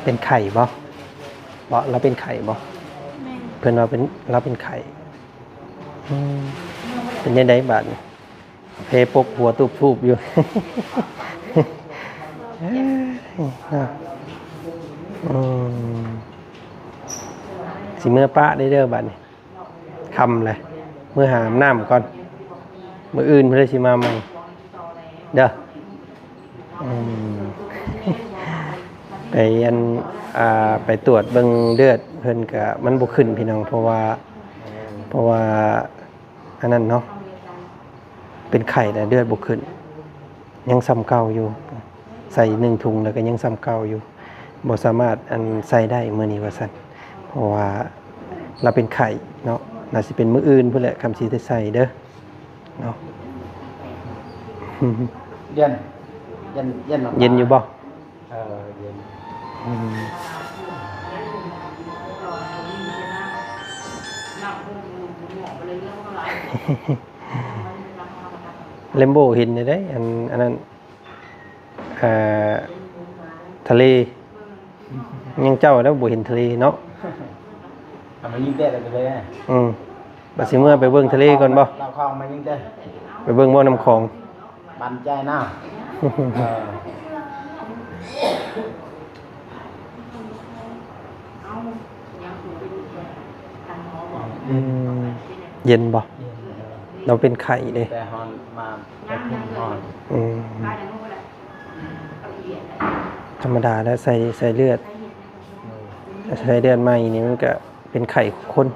ເປັນໄຂ້ບໍ່? ເບາະ ລາວເປັນໄຂ້ບໍ່? ແມ່ນ. ເພິ່ນວ່າເປັນ ລາວເປັນໄຂ້. ອືມ ເປັນຈັ່ງໃດບາດນີ້? ເພປົກຫົວຕູບໆຢູ່. ອືມ ຊິເມືອປະເດີ້ບາດນີ້. ຄ່ຳແລ້ວ ເມືອຫາອາບນ້ຳກ່ອນ ມື້ອື່ນເພິ່ນຊິມາໃໝ່ເດີ້. ອືມ ໄປອັນ ອ່າ ໄປຕວດເບິ່ງເລືອດເພິ່ນກະມັນບໍ່ຂຶ້ນພີ່ນ້ອງ ເພາະວ່າ ເພາະວ່າອັນນັ້ນເນາະ ເປັນໄຂ້ແລ້ວເລືອດບໍ່ຂຶ້ນ ຍັງສ່ຳເກົ່າຢູ່. ໃສ່ໜຶ່ງຖົງແລ້ວກໍຍັງສ່ຳເກົ່າຢູ່ ບໍ່ສາມາດອັນໃສ່ໄດ້ມື້ນີ້ວ່າຊັ້ນ ເພາະວ່າລາວເປັນໄຂ້ເນາະ ໜ້າຊິເປັນມື້ອື່ນພຸ້ນແຫຼະ ຄຳຊິໄດ້ໃສ່ເດີ້ເນາະ. ເຢັນ ເຢັນ ເຢັນ ເຢັນຢູ່ບໍ່? ເອີ ເຢັນ. ອືມ ແລມໂບເຫັນຢູ່ເດ້ ອັນ ອັນນັ້ນ ເອີ ທະເລ ຍັງເຈົ້າແລ້ວບໍ່ເຫັນທະເລເນາະ. ເອົາມາຍິງແຕ່ລະເລີຍ. ອືມ ວ່າຊິເມືອໄປເບິ່ງທະເລກ່ອນບໍ່? ເອົາຂອງມາຍິງແຕ່ ໄປເບິ່ງບໍ່ນ້ຳຂອງ? ບັນໃຈນະ. ເອີ ອືມ ເຢັນບໍ່? ເຢັນ ເອີ ລາວເປັນໄຂ້ເດ້ ແຕ່ຮ້ອນມາ ແຕ່ເພິ່ນຮ້ອນ. ອືມ ທຳມະດາແລ້ວ ໃສ່ ໃສ່ເລືອດ ເອີ ໃສ່ເລືອດໃໝ່ນີ້ມັນກະເປັນໄຂ້ທຸກຄົນ.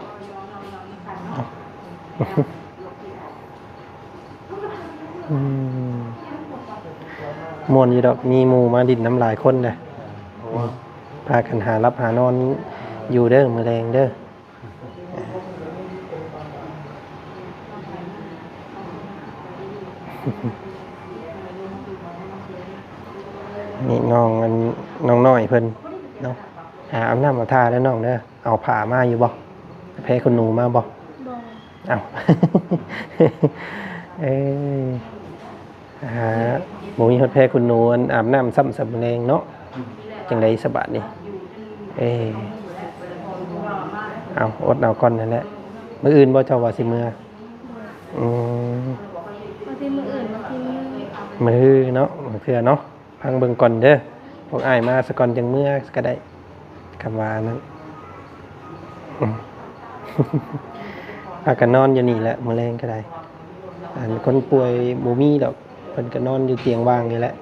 ອືມ ມ່ວນຢູ່ດອກ ມີໝູ່ມາຫຼິ້ນນຳຫຼາຍຄົນເດ້. ເອີ ອືມ ພາກັນຫາຫຼັບຫານອນຢູ່ເດີ້ ມື້ແລງເດີ້. ນີ້ນ້ອງ ອັນ ນ້ອງນ້ອຍເພິ່ນເນາະ ຫາອາບນ້ຳອາບທ່າເດີ້ນ້ອງເດີ້. ເອົາຜ້າມາຢູ່ບໍ່? ແພຄຸນໜູມາບໍ່? ບໍ່. ເອົ້າ ເອີ ຫາ ບໍ່ມີຮອດແພຄຸນໜູ ອັນ ອາບນ້ຳຊ້ຳສຳແລງເນາະ. ຈັ່ງໃດສະບາດນີ້? ເອີ ເອົາ ອົດເອົາກ່ອນນັ້ນແຫຼະ. ມື້ອື່ນບໍ່ເຈົ້າວ່າຊິເມືອ? ອືມ ວ່າຊິມື້ອື່ນ ວ່າຊິມື້ ມື້ເນາະ ບາງເທື່ອເນາະ. ຟັງເບິ່ງກ່ອນເດີ້ ພວກອ້າຍມາສາກ່ອນຈັ່ງເມືອກໍໄດ້ ຄຳວ່ານັ້ນ. ອືມ ພາກັນນອນຢູ່ນີ້ແຫຼະ ມື້ແລງກໍໄດ້. ອັນຄົນປ່ວຍບໍ່ມີດອກ ເພິ່ນກໍນອນຢູ່ຕຽງວ່າງນີ້ແຫຼະ.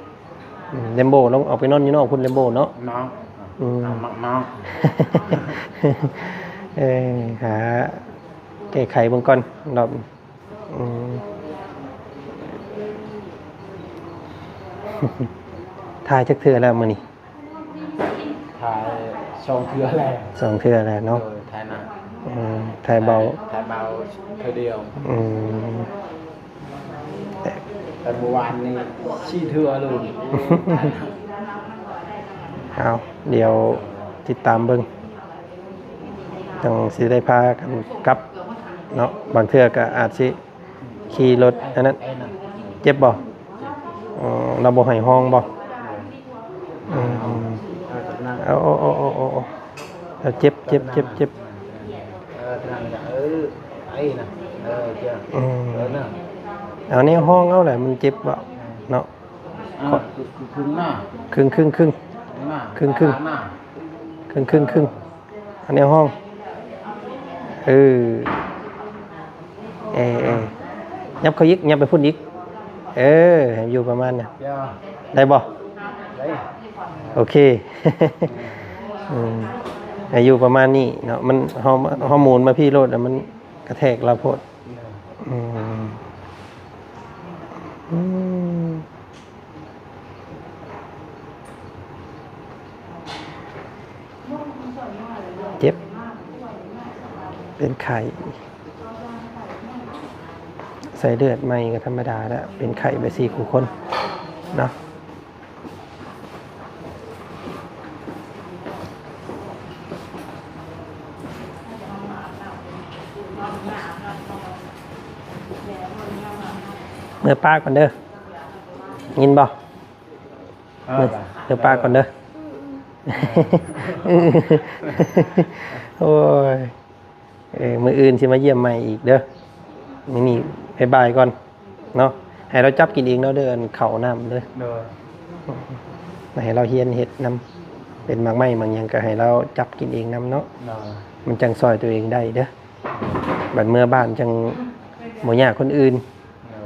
ອືມ ແລມໂບ ລອງອອກໄປນອນຢູ່ນອກພຸ້ນ ແລມໂບເນາະ. ເນາະ ອືມ ເອົາ ເອົາ ເອົາ ເອີ ຫາແກ້ໄຂເບິ່ງກ່ອນລອບ ອືມ ຖ່າຍຈັກເທື່ອແລ້ວມື້ນີ້? ຖ່າຍສອງເທື່ອແລ້ວ. ສອງເທື່ອແລ້ວເນາະ. ໂດຍ ຖ່າຍໜັກ. ອືມ ຖ່າຍເບົາ. ຖ່າຍ ຖ່າຍເບົາເທື່ອດຽວ. ອືມ ແຕ່ມື້ວານນີ້ສີ່ເທື່ອໂລດ. ເອົາ ດຽວຕິດຕາມເບິ່ງ ຈັ່ງຊິໄດ້ພາກັນກັບເນາະ. ບາງເທື່ອກໍອາດຊິ ຂີ່ລົດອັນນັ້ນ ເຈັບບໍ່? ເອີ ລາວບໍ່ໃຫ້ຮ້ອງບໍ່? ອືມ ເອີ ເອົາ ເອົາ ເອົາ ເອົາ ເອົາ ເຈັບ ເຈັບ ເຈັບ ເຈັບ. ເອີ ເອີ ໄອ້ນະ ເອີ ເຈົ້າ ອືມ ເອີ ນະ ເອົາແນວຮ້ອງເອົາແຫຼະ ມັນເຈັບເບາະເນາະ. ອ່າ ຄຶງໆ ນະ ຄຶງໆ ຄຶງ ນະ ຄຶງໆ ນະ ຄຶງໆ ຄຶງ. ອັນນີ້ຫ້ອງ ເອີ ເອີ ເອີ ຍັບເຂົ້າອີກ ຍັບໄປພຸ້ນອີກ. ເອີ ໃຫ້ຢູ່ປະມານນັ້ນ ໄດ້ບໍ່? ໄດ້ ໂອເຄ. ອືມ ໃຫ້ຢູ່ປະມານນີ້ເນາະ ມັນ ເຮົາ ເຮົາໝູນມາພີ້ໂລດ ແລ້ວມັນກະແທກລາວໂພດ. ອືມ ອືມ. ເຈັບ ເປັນໄຂ້ ໃສ່ເລືອດໃໝ່ກໍທຳມະດາແລ້ວ ເປັນໄຂ້ໄປສີ່ຄູ່ຄົນເນາະ. ເມືອປ້າກ່ອນເດີ ຍິນບໍ່? ເອີ ເດີ ເດີ ປ້າກ່ອນເດີ. ໂອ້ຍ ເອີ ມື້ອື່ນຊິມາຢ້ຽມໃໝ່ອີກເດີ. ມື້ນີ້ບາຍບາຍກ່ອນເນາະ. ໃຫ້ລາວຈັບກິນເອງເນາະເດີ ອັນເຂົ້ານ້ຳເດີ. ໂດຍ. ໃຫ້ລາວຮຽນເຮັດນຳ ເປັນໝາກໄມ້ໝາກຫຍັງກໍໃຫ້ລາວຈັບກິນເອງນຳເນາະ. ໂດຍ. ມັນຈັ່ງຊ່ອຍຕົວເອງໄດ້ເດີ. ບັດເມືອບ້ານຈັ່ງບໍ່ຍາກຄົນອື່ນ. ເອີ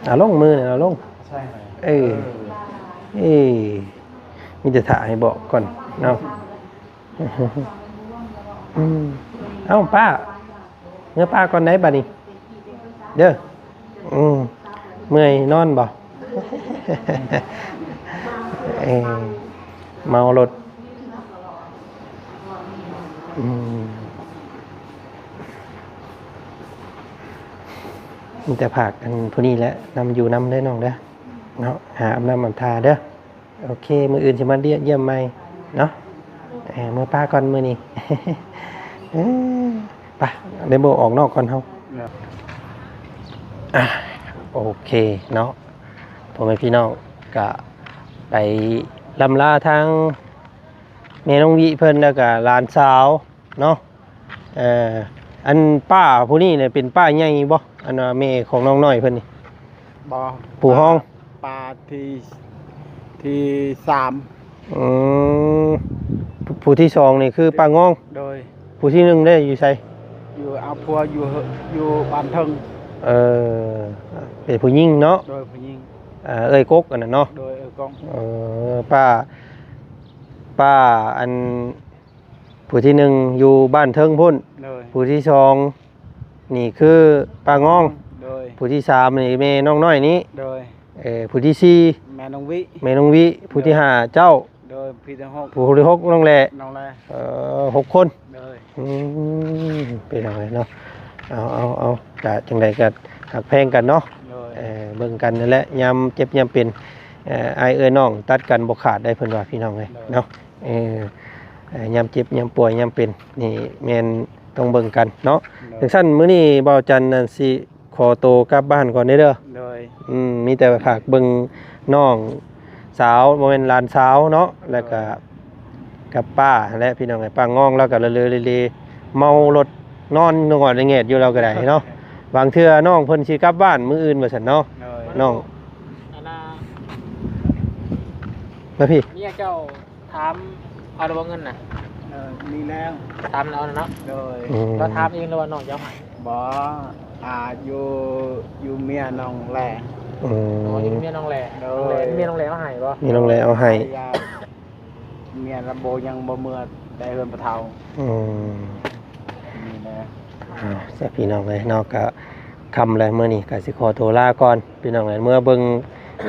ເອົາລົງ ມືນັ້ນເອົາລົງ. ໃຊ່ໄໝ? ເອີ ເອີ ເອີ ມີແຕ່ຖ້າໃຫ້ບອກກ່ອນເນາະ. ອືມ ເອົ້າ ປ້າ ເມືອປ້າກ່ອນໄດ໋ບັດນີ້ເດີ. ອືມ ເມື່ອຍນອນບໍ່? ເອີ ເມົາລົດ. ອືມ ມີແຕ່ພາກອັນຜູ້ນີ້ແຫຼະ ນຳຢູ່ນຳເດີນ້ອງເດີເນາະ. ຫາອາບນ້ຳອາບທ່າເດີ. ໂອເຄ ມື້ອື່ນຊິມາຢ້ຽມໃໝ່ເນາະ. ເອີ ເມືອປ້າກ່ອນມື້ນີ້. ເອີ ໄປ ໄດ້ບໍ່ ອອກນອກກ່ອນເຮົາ. ອ່າ ໂອເຄເນາະ ພໍ່ແມ່ພີ່ນ້ອງ ກະໄປລ່ຳລາທາງແມ່ນ້ອງວິເພິ່ນ ແລ້ວກະຫຼານສາວເນາະ. ເອີ ອັນປ້າຜູ້ນີ້ນີ້ເປັນປ້າໃຫຍ່ບໍ່? ອັນວ່າແມ່ຂອງນ້ອງນ້ອຍເພິ່ນນີ້. ບໍ່ ຜູ້ຮອງ ປ້າທີ່ ທີ່ສາມ. ອືມ ຜູ້ ຜູ້ທີ່ສອງນີ້ຄືປ້າງອງ. ໂດຍ. ຜູ້ທີ່ໜຶ່ງເດ້ ຢູ່ໃສ? ຢູ່ ເອົາຜົວຢູ່ ຢູ່ບ້ານເທິງ. ເອີ ເປັນຜູ້ຍິງເນາະ. ໂດຍ ຜູ້ຍິງ. ເອີ ເອື້ອຍກົກອັນນັ້ນເນາະ. ໂດຍ ເອື້ອຍກົກ. ເອີ ປ້າ ປ້າ ອັນ ຜູ້ທີ່ໜຶ່ງຢູ່ບ້ານເທິງພຸ້ນ. ໂດຍ. ຜູ້ທີ່ສອງນີ້ຄືປ້າງອງ. ໂດຍ. ຜູ້ທີ່ສາມນີ້ແມ່ນ້ອງນ້ອຍນີ້. ໂດຍ. ເອີ ຜູ້ທີ່ສີ່ ແມ່ນ້ອງວິ ແມ່ນ້ອງວິ. ໂດຍ. ຜູ້ທີ່ຫ້າເຈົ້າ. ໂດຍ. ຜູ້ທີ່ຫົກ ຜູ້ທີ່ຫົກນ້ອງແຫຼ. ນ້ອງແຫຼ. ເອີ ຫົກຄົນ. ໂດຍ. ອືມ ເປັນຫຍັງເນາະ. ເອົາ ເອົາ ເອົາ ກະຈັ່ງໃດກະຮັກແພງກັນເນາະ. ໂດຍ. ເອີ ເບິ່ງກັນນັ້ນແຫຼະ ຍາມເຈັບຍາມເປັນ ເອີ ອ້າຍເອື້ອຍນ້ອງຕັດກັນບໍ່ຂາດໄດ໋ ເພິ່ນວ່າ ພີ່ນ້ອງເອີຍ. ໂດຍ. ເນາະ. ເອີ ເອີ ຍາມເຈັບຍາມປ່ວຍຍາມເປັນນີ້ແມ່ນຕ້ອງເບິ່ງກັນເນາະ. ໂດຍ. ຈັ່ງຊັ້ນມື້ນີ້ບ່າວຈັນນັ້ນຊິຂໍໂຕກັບບ້ານກ່ອນເດີ. ໂດຍ. ອືມ ມີແຕ່ຝາກເບິ່ງນ້ອງສາວ ບໍ່ແມ່ນຫຼານສາວເນາະ. ແລ້ວກະ ໂດຍ ກັບປ້າຫັ້ນແຫຼະ ພີ່ນ້ອງເອີຍ. ປ້າງອງລາວກະເລີໆເລໆ ເມົາລົດ ນອນງອດແງດຢູ່ລາວກໍໄດ້ເນາະ. ບາງເທື່ອນ້ອງເພິ່ນຊິກັບບ້ານມື້ອື່ນວ່າຊັ້ນເນາະ. ໂດຍ. ນ້ອງ ອັນນ່າ ມາພີ່ ເມຍເຈົ້າຖາມເອົາແລ້ວບໍ່ເງິນນະ? ເອີ ມີແລ້ວ. ຖາມແລ້ວນະເນາະ. ໂດຍ. ອືມ ລາວຖາມເອງຫຼືວ່ານ້ອງເຈົ້າໃຫ້? ບໍ່ ອ່າ ຢູ່ ຢູ່ເມຍນ້ອງແຫຼ. ອືມ ອໍ ຢູ່ເມຍນ້ອງແຫຼ. ໂດຍ. ນ້ອງແຫຼ ເມຍນ້ອງແຫຼເອົາໃຫ້ບໍ່? ເມຍນ້ອງແຫຼເອົາໃຫ້. ເມຍລະບໍ່ ຍັງບໍ່ເມືອແຕ່ເຮືອນພໍ່ເຖົ້າ. ອືມ ນີ້ແຫຼະ. ອ້າວ ແຊບ ພີ່ນ້ອງເອີຍເນາະ. ກະຄ່ຳແລ້ວ ມື້ນີ້ກະຊິຂໍໂຕລາກ່ອນ ພີ່ນ້ອງເອີຍ. ເມືອເບິ່ງ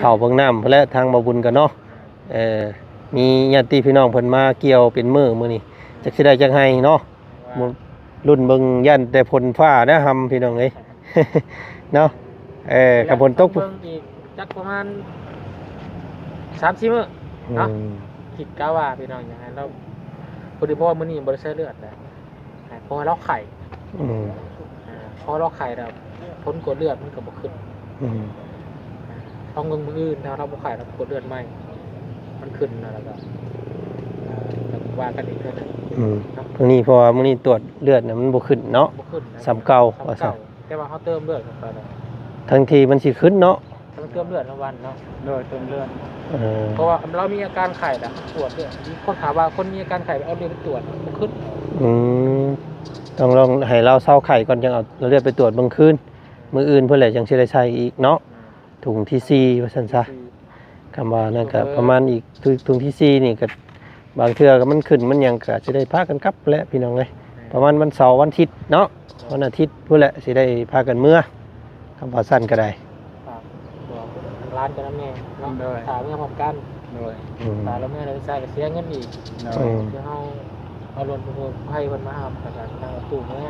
ເຂົ້າເບິ່ງນ້ຳພຸ້ນແຫຼະ ທາງບ່າວບຸນກະເນາະ. ເອີ ມີຍາດຕິພີ່ນ້ອງເພິ່ນມາກ່ຽວເປັນມື້ ມື້ນີ້ ຈັກຊິໄດ້ຈັກໄຮ່ເນາະ. ລຸ້ນເບິ່ງ ຢ້ານແຕ່ຝົນຟ້ານະຮຳ ພີ່ນ້ອງເອີຍ. ເນາະ. ເອີ ຄັນຝົນຕົກ ເບິ່ງອີກຈັກປະມານສາມສີ່ມື້ເນາະ. ອືມ ຄິດກະວ່າພີ່ນ້ອງ ຢາກໃຫ້ລາວ ພໍດີ ເພາະວ່າມື້ນີ້ບໍ່ໄດ້ໃສ່ເລືອດແຫຼະ ເພາະວ່າລາວໄຂ້. ອືມ ເພາະວ່າລາວໄຂ້ແລ້ວ ຜົນກວດເລືອດມັນກໍບໍ່ຂຶ້ນ. ອືມ ລອງເບິ່ງມື້ອື່ນ ຖ້າລາວບໍ່ໄຂ້ ລາວກວດເລືອດໃໝ່ ມັນຂຶ້ນແລ້ວ ແລ້ວກໍ ແລ້ວວ່າກັນອີກເທື່ອໜຶ່ງ. ອືມ ເນາະ. ມື້ນີ້ ເພາະວ່າມື້ນີ້ກວດເລືອດນະ ມັນບໍ່ຂຶ້ນເນາະ. ບໍ່ຂຶ້ນນະ ສ່ຳເກົ່າ ສ່ຳເກົ່າ ວ່າຊັ້ນ. ແຕ່ວ່າເຮົາເຕີມເລືອດເຂົ້າໄປແລ້ວ ທັງທີ່ມັນຊິຂຶ້ນເນາະ. ເຕີມເລືອດລະວັນເນາະ. ໂດຍ ເຕີມເລືອດ. ເອີ ເພາະວ່າລາວມີອາການໄຂ້ລະ ກວດເລືອດ. ມີຄົນຖາມວ່າຄົນມີອາການໄຂ້ເອົາເລືອດໄປກວດ ບໍ່ຂຶ້ນ. ອືມ ຕ້ອງລອງໃຫ້ລາວເຊົາໄຂ້ກ່ອນ ຈັ່ງເອົາເລືອດໄປກວດເບິ່ງຄືນ. ມື້ອື່ນພຸ້ນແຫຼະ ຈັ່ງຊິໄດ້ໃສ່ອີກເນາະ. ອືມ ຖົງທີສີ່ວ່າຊັ້ນຊະ. ທີສີ່ ຄຳວ່ານັ້ນກໍປະມານອີກ ຖົງທີສີ່ນີ້ກໍ ບາງເທື່ອກໍມັນຂຶ້ນມັນຫຍັງ ກໍຊິໄດ້ພາກັນກັບແຫຼະ ພີ່ນ້ອງເອີຍ. ແມ່ນ. ປະມານວັນເສົາວັນອາທິດເນາະ. ວັນອາທິດພຸ້ນແຫຼະ ຊິໄດ້ພາກັນເມືອ ຄຳວ່າຊັ້ນກໍໄດ້. ຝາກບອກທາງຫຼານກັບນຳແດ່ເນາະ. ໂດຍ. ຖ້າເມືອພ້ອມກັນ. ໂດຍ. ອືມ ຖ້າລະເມືອລະໃຊ້ກໍເສຍເງິນອີກ. ໂດຍ. ອືມ ຄືເຮົາເອົາລົດກູ້ໄພເພິ່ນມາຮັບ ແລ້ວກໍນັ່ງລົດຕູ້ເມືອ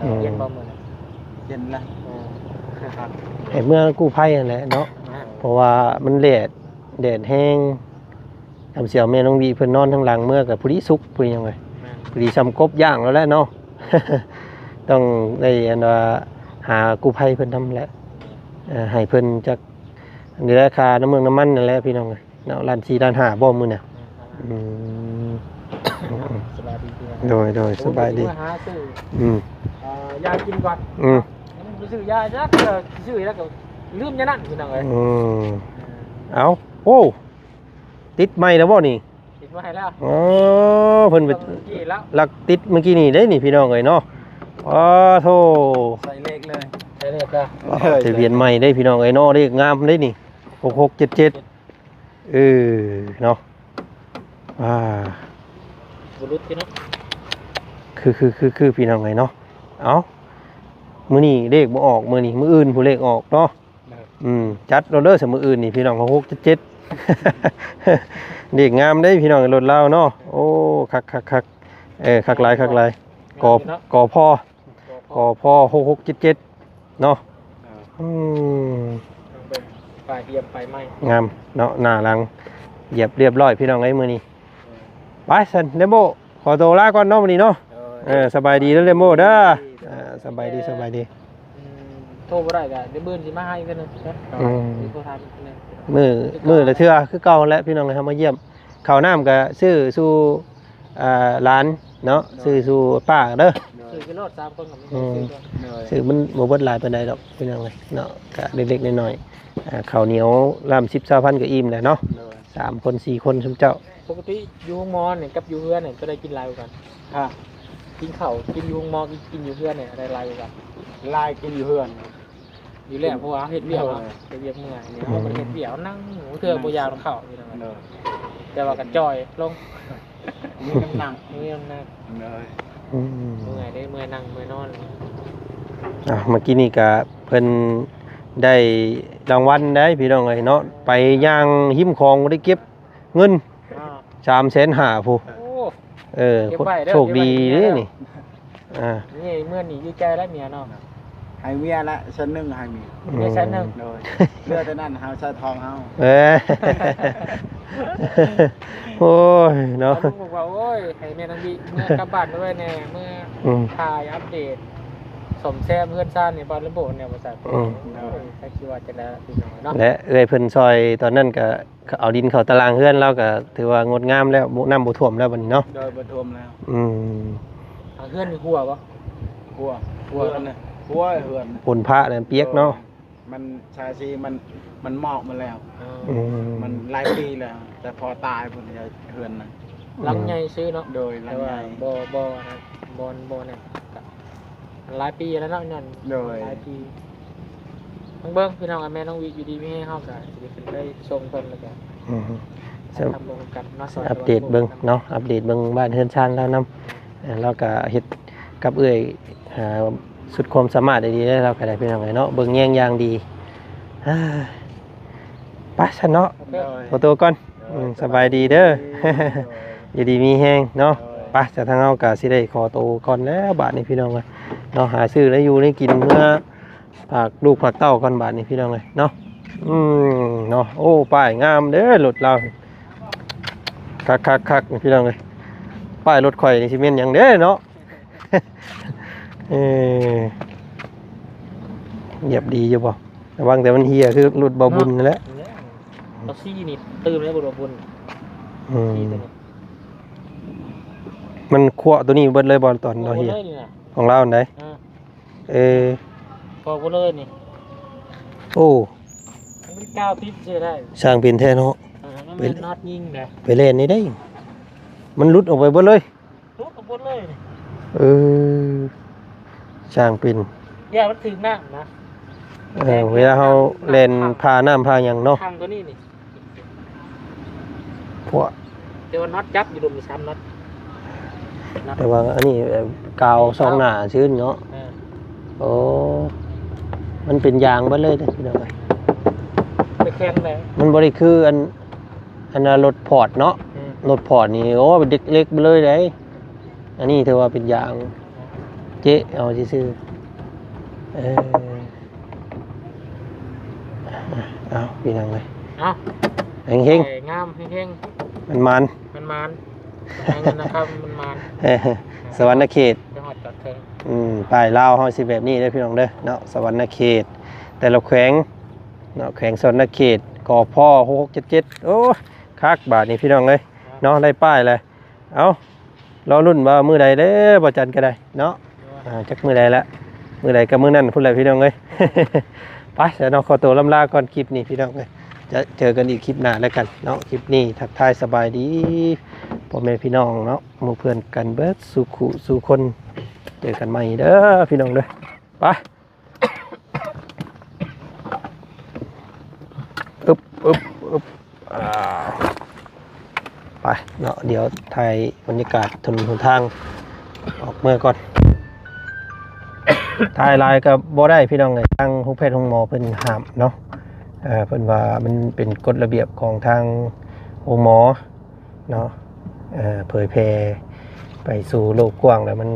ອືມ ເຢັນບໍ່ມື້ນັ້ນ? ເຢັນລະ. ເອີ ໃຫ້ເມືອກູ້ໄພຫັ້ນແຫຼະເນາະ. ອ່າ ເພາະວ່າມັນແດດ ແດດແຮງ. ຄຳສຽວແມ່ນ້ອງວິເພິ່ນນອນທາງຫຼັງເມືອກໍພໍດີສຸກ ພໍດີຫຍັງເລີຍ. ແມ່ນ. ພໍດີຊ່ຳກົບຍ່າງແລ້ວແຫຼະເນາະ. ຕ້ອງໄດ້ອັນວ່າຫາກູ້ໄພເພິ່ນນຳແຫຼະ. ເອີ ໃຫ້ເພິ່ນຈັກ ນີ້ແຫຼະ ຄ່ານ້ຳເມືອງນ້ຳມັນນັ້ນແຫຼະພີ່ນ້ອງເອີຍເນາະ ລ້ານສີ່ລ້ານຫ້າບໍ່ມື້ນະ. ອືມ ສະບາຍດີພີ່ນ້ອງ ໂດຍ ໂດຍ ໂອ້ ສະບາຍດີ ຊິມາຫາຊື້ ອືມ ເອີ ຢາກິນກ່ອນ ອືມ ໄປຊື້ຢາຈັກເທື່ອ ຊື້ແລ້ວກໍລືມຢານັ້ນພີ່ນ້ອງເອີຍ. ອືມ ເອົ້າ ໂອ້ ຕິດໃໝ່ແລ້ວບໍ່ນີ້? ຕິດໃໝ່ແລ້ວ ອໍ ເພິ່ນໄປ ລັກຕິດມື້ກີ້ນີ້ເດ້ນີ້ພີ່ນ້ອງເອີຍເນາະ. ອໍ ໂທ້ ໃສ່ເລກເລີຍ ໃສ່ເລກແລ້ວ ອໍ ທະບຽນໃໝ່ເດ້ພີ່ນ້ອງເອີຍເນາະ ເລກງາມເດ້ນີ້ ຫົກຫົກເຈັດເຈັດ ເອີ ເນາະ ອ່າ ບໍ່ຫຼຸດເນາະ ຄື ຄື ຄື ຄື ພີ່ນ້ອງເອີຍເນາະ. ເອົ້າ ມື້ນີ້ເລກບໍ່ອອກ ມື້ນີ້ ມື້ອື່ນພຸ້ນເລກອອກເນາະ. ເອີ ອືມ ຈັດໂລດເດີ ຊະມື້ອື່ນນີ້ພີ່ນ້ອງ ຫົກເຈັດເຈັດ ເລກງາມເດ້ພີ່ນ້ອງ ລົດລາວເນາະ. ໂອ້ ຄັກໆໆ ເອີ ຄັກຫຼາຍ ຄັກຫຼາຍ ກ ກພ ກພ ຫົກຫົກເຈັດເຈັດ ເນາະ. ເອີ ອືມ ເບິ່ງປ້າຍຫຽບປ້າຍໃໝ່ ງາມເນາະ ໜ້າຫຼັງຫຽບລຽບຮ້ອຍພີ່ນ້ອງເອີຍມື້ນີ້. ເອີ ໄປຊັ້ນ ເຣມໂບ ຂໍໂຕລາກ່ອນເນາະມື້ນີ້ເນາະ. ເອີ ເອີ ສະບາຍດີເດີເຣມໂບເດີ. ເອີ ສະບາຍດີ ສະບາຍດີ. ອືມ ໂທບໍ່ໄດ້ກໍດຽວມື້ອື່ນຊິມາຫາອີກເທື່ອໜຶ່ງເນາະ. ອືມ ໂທຖາມອີກເທື່ອໜຶ່ງ ມື້ ມື້ລະເທື່ອຄືເກົ່າຫັ້ນແຫຼະພີ່ນ້ອງເອີຍ ເຮົາມາຢ້ຽມ. ເຂົ້ານ້ຳກໍຊື້ສູ່ ອ່າ ຫຼານເນາະ ໂດຍ ຊື້ສູ່ປ້າເດີ ໂດຍ ຊື້ກິນໂລດ ສາມຄົນກໍມີ ອືມ ຊື້ກ່ອນ ໂດຍ ຊື້ມັນບໍ່ເບິດຫຼາຍປານໃດດອກພີ່ນ້ອງເອີຍເນາະ ກະເລັກໆນ້ອຍໆ. ອ່າ ເຂົ້າໜຽວລຳສິບຊາວພັນກໍອີ່ມແລ້ວເນາະ ໂດຍ ສາມຄົນສີ່ຄົນຊຸມເຈົ້າ. ປົກກະຕິຢູ່ໂຮງໝໍນີ້ກັບຢູ່ເຮືອນນີ້ ໂຕໃດກິນຫຼາຍກວ່າກັນ? ຮະ ກິນເຂົ້າ ກິນຢູ່ໂຮງໝໍ ກິນ ກິນຢູ່ເຮືອນນີ້ ອັນໃດຫຼາຍກວ່າກັນ? ຫຼາຍກິນຢູ່ເຮືອນ. ຢູ່ແລ້ວ ເພາະວ່າເຮົາເຮັດວຽກເນາະ ໂດຍ ເຮັດວຽກເມື່ອຍນີ້ ອືມ ເຮົາບໍ່ໄດ້ເຮັດວຽກ ເຮົານັ່ງ ມື້ເທື່ອບໍ່ຢາກເຂົ້າ ພີ່ນ້ອງເອີຍ ໂດຍ ແຕ່ວ່າກໍຈ່ອຍລົງ ມີນ້ຳໜັກ ມີນ້ຳໜັກ ໂດຍ ອືມ ເມື່ອຍເດ້ ເມື່ອຍນັ່ງ ເມື່ອຍນອນ. ອ່າ ເມື່ອກີ້ນີ້ກະເພິ່ນໄດ້ລາງວັນໄດ໋ ພີ່ນ້ອງເອີຍເນາະ ໄປຍ່າງຮິມຂອງໄດ້ເກັບ ເງິນ ອ່າ ສາມແສນຫ້າພຸ້ນ. ໂອ້ ເອີ ເກັບໄວ້ເດີ ໂຊກດີເດ້ນີ້ ອ່າ ນີ້ເມື່ອນີ້ຢູ່ໃຈແລ້ວເມຍເນາະ ໃຫ້ເມຍລະແສນໜຶ່ງ ໃຫ້ເມຍ ອືມ ເມຍແສນໜຶ່ງ ໂດຍ ເຫຼືອແຕ່ນັ້ນເຮົາໃສ່ທອງເຮົາ. ເອີ ໂອ້ຍເນາະ ບອກວ່າ ໂອ້ຍ ໃຫ້ແມ່ນາງບິເມືອກັບບ້ານໄປແດ່ ເມືອ ອືມ ຖ່າຍອັບເດດ ສ້ອມແຊມເຮືອນຊານໃຫ້ບ່າວລະໂບແດ່ ວ່າຊັ້ນ ອືມ ໂດຍ ຈັກຊິວ່າຈັ່ງໃດພີ່ນ້ອງເນາະ ແລະເອື້ອຍເພິ່ນຊ່ອຍຕອນນັ້ນກະ ເອົາດິນເຂົ້າຕາລາງເຮືອນ ລາວກໍຖືວ່າງົດງາມແລ້ວ ບໍ່ ນ້ຳບໍ່ຖ້ວມແລ້ວບັດນີ້ເນາະ. ໂດຍ ບໍ່ຖ້ວມແລ້ວ ອືມ ອ່າ ເຮືອນນີ້ຮົ່ວບໍ່? ຮົ່ວ ຮົ່ວເນາະ ຮົ່ວເຮືອນ ຝົນຟ້ານັ້ນປຽກເນາະ. ໂດຍ ມັນຊາຊີ ມັນ ມັນໝອກໝົດແລ້ວ ອືມ ມັນຫຼາຍປີແລ້ວ ແຕ່ພໍ່ຕາຍພຸ້ນ ເຮືອນນະ ຫຼັງໃຫຍ່ຊື່ເນາະ. ໂດຍ ຫຼັງໃຫຍ່ ແຕ່ວ່າບໍ່ ບໍ່ອັນນັ້ນ ບໍ່ ບໍ່ນັ້ນ ຫຼາຍປີແລ້ວເນາະ ຍ້ອນ ໂດຍ ຫຼາຍປີ ເບິ່ງພີ່ນ້ອງ ແມ່ນ້ອງວິຢູ່ດີມີແຮງ ເຮົາກໍຊິໄດ້ຂຶ້ນໄປສົ່ງເພິ່ນ ແລ້ວກໍ ອືມ ໄປທຳບຸນກັນເນາະ ອັບເດດເບິ່ງເນາະ ອັບເດດເບິ່ງບ້ານເຮືອນຊານລາວນຳ. ເອີ ລາວກໍເຮັດກັບເອື້ອຍ ອ່າ ສຸດຄວາມສາມາດອີ່ຫຼີເດ້ ລາວກໍໄດ້ ພີ່ນ້ອງເອີຍເນາະ ເບິ່ງແຍງຢ່າງດີ. ອ່າ ໄປຊັ້ນເນາະ ໂດຍ ຂໍໂຕກ່ອນ ໂດຍ ອືມ ສະບາຍດີເດີ ສະບາຍດີ ຢູ່ດີມີແຮງເນາະ. ໂດຍ ໄປ ຈາກທາງເຮົາກໍຊິໄດ້ຂໍໂຕກ່ອນແລ້ວບາດນີ້ ພີ່ນ້ອງເອີຍເນາະ ຫາຊື້ແນວຢູ່ແນວກິນເມືອຝາກລູກຝາກເຕົ້າກ່ອນບາດນີ້ ພີ່ນ້ອງເອີຍເນາະ. ອືມ ເນາະ ໂອ້ ປ້າຍງາມເດີ ລົດລາວ ຄັກໆໆ ພີ່ນ້ອງເອີຍ ປ້າຍລົດຂ້ອຍນີ້ຊິແມ່ນຫຍັງເດ້ເນາະ. ເອີ ຫຽບດີຢູ່ບໍ່? ລະວັງແຕ່ມັນເຫ່ຍຄືລົດບ່າວບຸນນັ້ນແຫຼະ. ເອີ ເອົາຊີ້ນີ້ຕື່ມໃຫ້ບຸນ ອືມ ຊີ້ໂຕນີ້ ມັນຂວາໂຕນີ້ເບິດເລີຍບໍ່? ຕອນລາວເຫ່ຍ ຂອງລາວຫັ້ນໃດ໋. ເອີ ເອີ ພໍບໍ່ເລີຍນີ້. ໂອ້ ມັນກາວຕິດເສຍໄດ້ ຊ່າງເປັນແທ້ເນາະ. ເອີ ມັນແມ່ນນັອດຍິງເດ້ ໄປແລ່ນນີ້ໄດ້ ມັນຫຼຸດອອກໄປເບິດເລີຍ. ຫຼຸດອອກໝົດເລີຍນີ້. ເອີ ຊ່າງເປັນ ຢ່າມັນຖືກນ້ຳນະ. ເອີ ເວລາເຮົາແລ່ນຜ່ານ້ຳຜ່າຫຍັງເນາະ ທາງຕົວນີ້ນີ້ ພວກ ແຕ່ວ່ານັອດຈັບຢູ່ດົມສາມນັອດ ແຕ່ວ່າອັນນີ້ ເອີ ກາວສອງໜ້າຊື່ເນາະ. ເອີ ໂອ້ ມັນເປັນຢາງເບິດເລີຍເດ້ ພີ່ນ້ອງເອີຍ ໄປແຂ່ງໄດ້ ມັນບໍ່ໄດ້ຄືອັນ ອັນນັ້ນລົດຟອດເນາະ. ອືມ ລົດຟອດນີ້ ໂອ້ ເປັນເຫຼັກໆໄປເລີຍເດ້. ອັນນີ້ຖືວ່າເປັນຢາງ ເຈາະເອົາຊື່ໆ. ເອີ ເອົາ ພີ່ນ້ອງເອີຍ ເອົາ ເຮັງໆ ເອີ ງາມ ເຮັງໆ ມັນໝານ ມັນໝານ ໃຫ້ເງິນນຳຄຳມັນໝານ. ເອີ ສະຫວັນນະເຂດ ໄປຮອດຈອດເຖິງ. ອືມ ປ້າຍລາວເຮົາຊິແບບນີ້ເດີ ພີ່ນ້ອງເດີເນາະ ສະຫວັນນະເຂດ ແຕ່ລະແຂວງ ເນາະ ແຂວງສະຫວັນນະເຂດ ກພ ຫົກຫົກເຈັດເຈັດ. ໂອ້ຍ ຄັກບາດນີ້ພີ່ນ້ອງເອີຍເນາະ ໄດ້ປ້າຍແລ້ວ. ເອົ້າ ລໍລຸ້ນວ່າມື້ໃດເດ້ ບໍ່ຈັນກໍໄດ້ເນາະ. ອ່າ ຈັກມື້ໃດລະ ມື້ໃດກໍມື້ນັ້ນພຸ້ນແຫຼະພີ່ນ້ອງເອີຍ. ໄປຊະເນາະ ຂໍຕົວລ່ຳລາກ່ອນຄລິບນີ້ພີ່ນ້ອງເອີຍ ຈະເຈີກັນອີກຄລິບໜ້າແລ້ວກັນເນາະ. ຄລິບນີ້ທັກທາຍສະບາຍດີພໍ່ແມ່ພີ່ນ້ອງເນາະ ໝູ່ເພື່ອນກັນເບິດສູ່ຄູ່ສູ່ຄົນ ເຈີກັນໃໝ່ເດີພີ່ນ້ອງເດີ. ໄປ ອຶບ ອຶບ ອຶບ ອ່າ ໄປເນາະ ດຽວຖ່າຍບັນຍາກາດຖະໜົນຫົນທາງອອກເມືອກ່ອນ. ຖ່າຍຫຼາຍກໍບໍ່ໄດ້ພີ່ນ້ອງເອີຍ ທາງໂຮງແພດໂຮງໝໍເພິ່ນຫ້າມເນາະ. ເອີ ເພິ່ນວ່າມັນເປັນກົດລະບຽບຂອງທາງໂຮງໝໍເນາະ ເຜີຍແຜ່ໄປສູ່ໂລກກວ້າງແລ້ວມັນ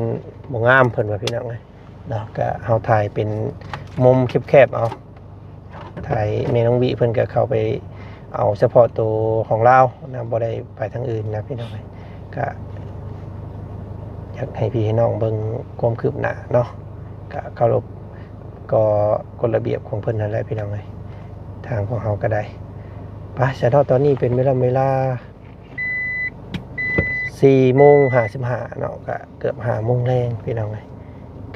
ບໍ່ງາມ ເພິ່ນວ່າພີ່ນ້ອງເອີຍ. ເນາະ ກະເຮົາຖ່າຍເປັນມຸມແຄບໆເອົາ ຖ່າຍແມ່ນ້ອງວິເພິ່ນກະເຂົ້າໄປເອົາສະເພາະໂຕຂອງລາວນະ ບໍ່ໄດ້ໄປທາງອື່ນນະພີ່ນ້ອງເອີຍ. ກະຢາກໃຫ້ພີ່ໃຫ້ນ້ອງເບິ່ງຄວາມຄືບໜ້າເນາະ ກະເຄົາລົບກໍກົດລະບຽບຂອງເພິ່ນຫັ້ນແຫຼະພີ່ນ້ອງເອີຍ. ທາງພວກເຮົາກໍໄດ້ ໄປຊະເນາະ ຕອນນີ້ເປັນເວລາ ເວລາ ສີ່ໂມງຫ້າສິບຫ້າເນາະ ກະເກືອບຫ້າໂມງແລງພີ່ນ້ອງເອີຍ.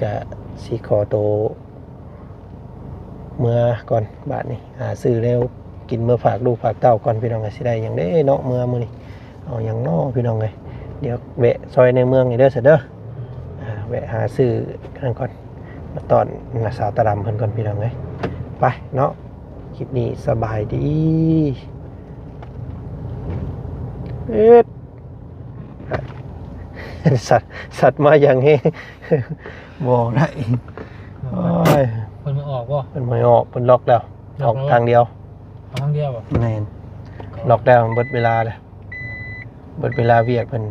ກະຊິຂໍໂຕເມືອກ່ອນບາດນີ້ ຫາຊື້ແນວກິນເມືອຝາກລູກຝາກເຕົ້າກ່ອນພີ່ນ້ອງເອີຍ. ຊິໄດ້ຫຍັງເດ້ເນາະ ເມືອມື້ນີ້ ເອົາຫຍັງເນາະພີ່ນ້ອງເອີຍ. ດຽວແວະຊອຍໃນເມືອງນີ້ເດີຊະເດີ ອ່າ ແວະຫາຊື້ນັ້ນກ່ອນ ມາຕ້ອນນ້າສາວຕາດຳເພິ່ນກ່ອນພີ່ນ້ອງເອີຍ. ໄປເນາະ ຄລິບນີ້ສະບາຍດີ. ເອີດ ສັດ ສັດມາຢ່າງແຮງ ບໍ່ໄດ້. ໂອ້ຍ ເພິ່ນບໍ່ອອກບໍ່? ເພິ່ນບໍ່ໃຫ້ອອກ ເພິ່ນລັອກແລ້ວ ລັອກແລ້ວ ອອກທາງດຽວ. ອອກທາງດຽວບໍ່? ແມ່ນ ລັອກແລ້ວ ເບິດເວລາແລ້ວ ເບິດເວລາວຽກເພິ່ນ.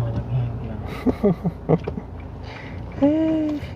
ມາຈາກແຮງເດີ.